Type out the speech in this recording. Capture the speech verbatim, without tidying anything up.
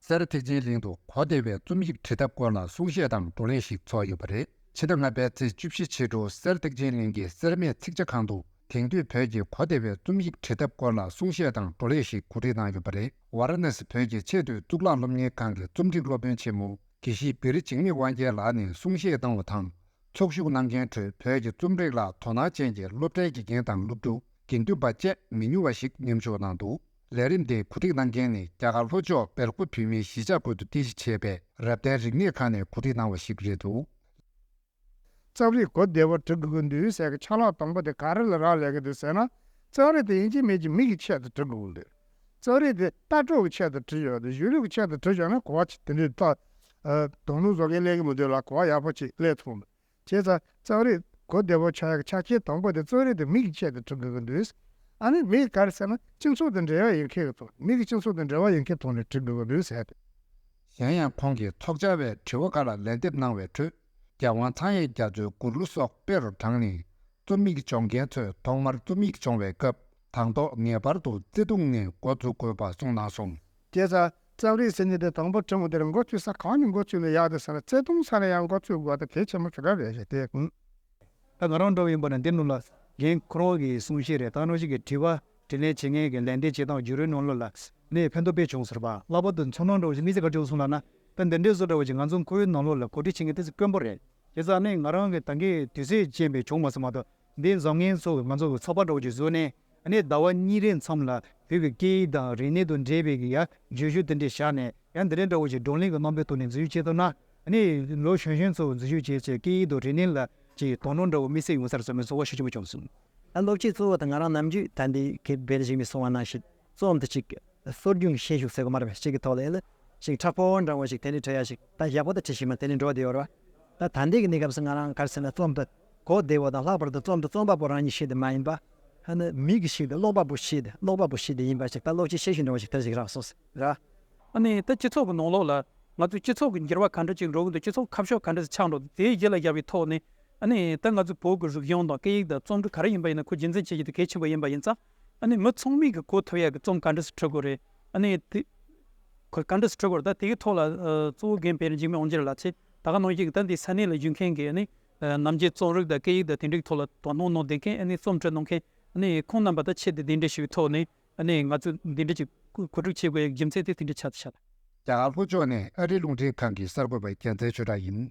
གསེར་ཐེག་ཆེན་གླིང་དུ་གོ་བདེ་བའི་རྩོམ་ཡིག་བྲིས་ཐབས་སྐོར་ལ་གསུང་བཤད་དང་བགྲོ་གླེང་ཞིག་ཚོགས་ཡོད་པ་རེད། ཕྱི་ཟླ་ལྔ་པའི་ཚེས་བཅུ་བཞི་ཕྱི་དྲོ་གསེར་ཐེག་ཆེན་གླིང་གི་གསེར་སྨད་ཚིག་ཇ་ཁང་དུ་དེང་དུས་བོད་ཀྱི་གོ་བདེ་བའི་རྩོམ་ཡིག་བྲིས་ཐབས་སྐོར་ལ་གསུང་བཤད་དང་བགྲོ་གླེང་ཞིག་གོ་སྒྲིག་གནང་ཡོད་པ་རེད། ཝཱ་ར་ཎ་སི་བོད་ཀྱི་ཆེས་མཐོའི་གཙུག་ལག་སློབ་གཉེར་ཁང་གི་རྩོམ་སྒྲིག་སློབ་དཔོན་ཆེན་མོ་དགེ་བཤེས་བེ་རི་འཇིགས་མེད་དབང་རྒྱལ་ལགས་ནས་གསུང་བཤད་གནང་བ་དང་། ཚོགས་ཞུགས་གནང་མཁན་ཁྲོད་བོད་ཀྱི་རྩོམ་རིག་ལ་དོ་སྣང་ཅན་གྱི་སློབ་གྲྭའི་དགེ་རྒན་དང་སློབ་ཕྲུག་དགེ་འདུན་པ་བཅས་མི་ཉུང་བ་ཞིག་མཉམ་ཞུགས་གནང་འདུག་ལས་རིམ་དེ་གོ་སྒྲིག་གནང་མཁན་ནི་རྒྱ་གར་ལྷོ་ཕྱོགས་སྦེལ་ཀོབ་བོད་མིའི་གཞིས་ཆགས་ཁུལ་དུ་རྟེན་གཞི་བྱས་པའི་རབ་བརྟན་རིག་གནས་ཁང་ནས་གོ་སྒྲིག་གནང་བ་ཞིག་རེད་འདུག་རྩོམ་རིག་གོ་བདེ་བོ་འབྲི་དགོས་ཀྱི་འདུག་ཟེར་གི་ཆ་ལག་དང་པོ་དེ་ག་རེ་ལ་རག་ལས་ཀྱི་འདུག་ཟེར་ན། རྩོམ་རིག་དེ་ཡིན་གཅིག་མིན་གཅིག་མི་གི་ཆེད་དུ་འབྲི་དགོས་ཀྱི་འདུག་རྩོམ་རིག་དེ་ལྟ་གྲུབ་ཀྱི་ཆེད་དུ་བྲིས་ཡོད་དེ། གཞུང་ལུགས་ཀྱི་ཆེད་དུ་བྲིས་ཡོད་ན་གོ་བ་ཅིག་དེ་འདྲའི་ལྟ། དོ་སྣང་བཟོ་མཁན་སླེབས་ཀྱི་མི་འདུག་ལ། གོ་བ་ཡག་པོ་ཅིག་སླེབས་ཐུབ་མི་འདུག་བྱས་ཙང་རྩོམ་རིག་གོ་བདེ་བོ་ཆགས་ཡག་ཆ་རྐྱེན་དང་པོ་དེ་རྩོམ་རིག་དེ་མི་གི་ཆེད་དུ་བྲི་དགོས་ཀྱི་འདུག་ཨ་ནི་མི་ག་རེ་ཟེར་ན་སྤྱི་ཚོགས་དང་འབྲེལ་བ་ཡོད་མཁན་གྱི་ཐོག་མི་གི་སྤྱི་ཚོགས་དང་འབྲེལ་བ་ཡོད་མཁན་ཐོག་ནས་བྲི་དགོས་ཀྱི་འདུག་ཟེར་ཏེ། གཞན་ཡང་ཁོང་གིས་ཚོགས་བཅར་བའི་དྲི་བ་ཁག་ལ་ལན་འདེབས་གནང་བའི་ཁྲོད། རྒྱལ་དབང་ཚངས་དབྱངས་རྒྱ་མཚོའི་མགུར་གླུ་སོགས་དཔེ་རུ་དྲངས་ནས། རྩོམ་ཡིག་སྦྱོང་མཁན་ཚོས་ཐོག་མར་རྩོམ་ཡིག་སྦྱོང་བའི་སྐབས་དང་ཐོག་ངེས་པར་དུ་བརྩེ་དུང་ནས་འགོ་འཛུགས་དགོས་པ་གསུངས་གནང་སོང་། བྱས་ཙང་རྩོམ་རིག་ཟེར་མཁན་དེ་དང་པོ་བྲིས་མི་དེར་འགོ་བཙུགས་ས་གང་ནས་འགོ་བཙུགས་ན་ཡག་འདུག་ཟེར་ན། བརྩེ་དུང་ས་ནས་ཡང་འགོ་བཙུགས་དགོས་ད་གལ་ཆེན་པོ་ཞེ་དྲག་རེད་ཞེས་དེ། ད་ང་རང་འདྲ་བོ་ཡིན་པ་ན་འདི་ནང་ལ་རྒན་ཁོ་རང་གི་གསུང་བཤད་རེད། ད་ནང་བཞིན་གྱི་དྲི་བ་དྲིས་ལན་བྱེད་མཁན་གྱི་ལན་འདེབས་བྱེད་སྟངས་བརྒྱུད་རིམ་ནང་ལོགས་ལ་ནས་ཕན་ཐོགས་དཔེ་བྱུང་ཟེར་བ། ལྷག་པར་དུ་ཚོར་སྣང་འདྲ་བོ་ཞིག་དམིགས་བསལ་ག་རེ་བྱུང་སོང་ལབ་ན། ད་འདི་འདྲའི་བཟོ་འདྲ་བོ་ཞིག་ང་ཚོ་ཁོར་ཡུག་ནང་ལོགས་ལ་གོ་སྒྲིག་བྱེད་མཁན་དེ་ཚོ་དཀོན་པོ་རེད། དེ་ཙང་ནས་ང་རང་གི་ད་གིན་དུས་ཚོད་ཅན་པས་བྱུང་མ་སོང་མ་གཏོགས། འདི་འཛོམས་མཁན་ཚོ་ང་ཚོ་གི་ཚོགས་པ་འདྲ་བོ་ཅིག་བཟོས་ནས་ཨ་ནི་ཟླ་བ་གཉིས་རེའི་མཚམས་ལ་བོད་ཀྱི་སྐད་ཡིག་དང་རིག་གནས་དང་འབྲེལ་བའི་གི་ཡ་བརྗོད་གཞི་དེ་འདྲས་བཞག་ནས་ཡང་འདི་འདྲའི་འདྲ་བོ་ཅིག་བགྲོ་གླེང་གི་རྣམ་པའི་ཐོག་ནས་འཛུལ་ཞུགས་བྱེད་ཐུབ་ན། ཨ་ནི་ལོ་གཞོན་གཞོན་ཚོ་འཛུལ་ཞུགས་བྱས་བྱས་སྐད་ཡིག་དང་རིག་གནས་ལ་ཅིག་དོ་སྣང་འདྲ་བོ་དམིགས་བསལ་ཡོང་ས་རེད་བསམ་པའི་ཚོར་བ་ཤུགས་ཆེན་པོ་བྱུང་སོང་། ད་སློབ་ཁྲིད་གཙོ་བོ་དང་ང་རང་ནམ་རྒྱུན་ད་འདི་གི་བེད་ཞིག་མི་སོང་བ་ནང་བཞིན་རྩོམ་དེ་ཅིག་གསོ་སྐྱོང་ཤེས་ཤུགས་ཟེར་གི་མ་རེད་པས་ཅིག་གི་ཐོག་ལ་ཡིན་ན་ཅིག་མཁྲེགས་པོ་འདྲ་བོ་ཞིག་དེ་འདྲའི་འབྲི་ཡ་ཞིག་ད་ཡག་པོ་ད་བྲིས་ཤེས་མ་དེ་འདྲའི་འགྲོ་བསྡད་ཡོད་རེད་བ། ད་ད་ལྟའི་གི་གནས་སྐབས་སུ་ང་རང་ག་རེ་ཟེར་ན་རྩོམ་དེ་གོ་བདེ་བོ་དང་ལྷག་པར་དུ་རྩོམ་དེ་རྩོམ་པ་པོ་རང་ཉིད་ཤེས་དེ་མ་ཡིན་པ། ཧ་ནི་མི་གི་ཤེས་དེ་ཀློག་པ་པོ་ཤེས་དེ་ཀློག་པ་པོ་ཤེས་དེ་ཡིན་པ་ཞིག་ད་སློབ་ཁྲིད་ཤེས་བཞིན་འདྲ་བོ་ཞིག་དེ་ཞིག་རག་སོང་ཟེར་ར། ཨ་ནི་ད་སྤྱི་ཚོགས་ཀྱི་ནང་ལོགས་ལ་ང་ཚོའི་སྤྱི་ཚོགས་ཀྱི་འགྱུར་བ་ག་འདྲ་ཅིག་འགྲོ་གི་འདུག་སྤྱི་ཚོགས་ཁ་ཕྱོགས་ག་འདྲ་ཞིག་ཆགས་འགྲོ་འདུག་དེའི་རྒྱུད་ལ་བཞག་པའི་ཐོག་ནས་ཨ་ནི་ད་ང་ཚོའི་བོད་ཀྱི་རིག་གཞུང་དང་སྐད་ཡིག་དང་རྩོམ་འབྲི་ག་རེ་ཡིན་པ་ཡིན་ན་ཁོ་རྒྱུན་འཛིན་བྱེད་རྒྱུ་དེ་གལ་ཆེན་པོ་ཡིན་པ་ཡིན་ཙང་། ཨ་ནི་མི་ཚང་མས་གི་གོ་ཐུབ་ཡ་གི་རྩོམ་ག་འདྲ་ཞིག་འབྲི་དགོས་རེད། ཨ་ནི་དེ་ཁོ་ག་འདྲ་ཞིག་འབྲི་དགོས་རེད། ད་དེ་གི་ཐོག་ལ་ཨ་གཙོ་བོ་རྒན་བེ་རི་འཇིགས་མེད་དབང་རྒྱལ་ལགས་ཚེ་ད་ག་ནང་བཞིན་གི་ད་འདི་ས་གནས་ལ་བཞུགས་མཁན་གི་ཨ་ནི་ཨ་ནམ་རྒྱུན་རྩོམ་རིག་དང་སྐད་ཡིག་དང་དེ་འདྲའི་ཐོག་ལ་དོ་སྣང་གནང་བསྡད་མཁན་ཨ་ནི་རྩོམ་འབྲི་གནང་མཁན་ཨ་ནི་ཁོང་རྣམ་པ་དང་ཆེད་དུ་གདན་འདྲེན་ཞུས་པའི་ཐོག་ནས། ཨ་ནི་ང་ཚོས་འདི་འདྲ་ཅིག་གོ་གོ་སྒྲིག་བྱེད་དགོས་ཡག་རྒྱུ་མཚན་དེ་དེ་འདྲ་ཆགས་ཆགས། རྒྱ་གར་ལྷོ་ཕྱོགས་ནས་ཨ་རིའི་རླུང་འཕྲིན་ཁང་གི་གསར་འགོད་པ་རྒྱལ་མཚན་ཆོས་གྲགས་ཡིན།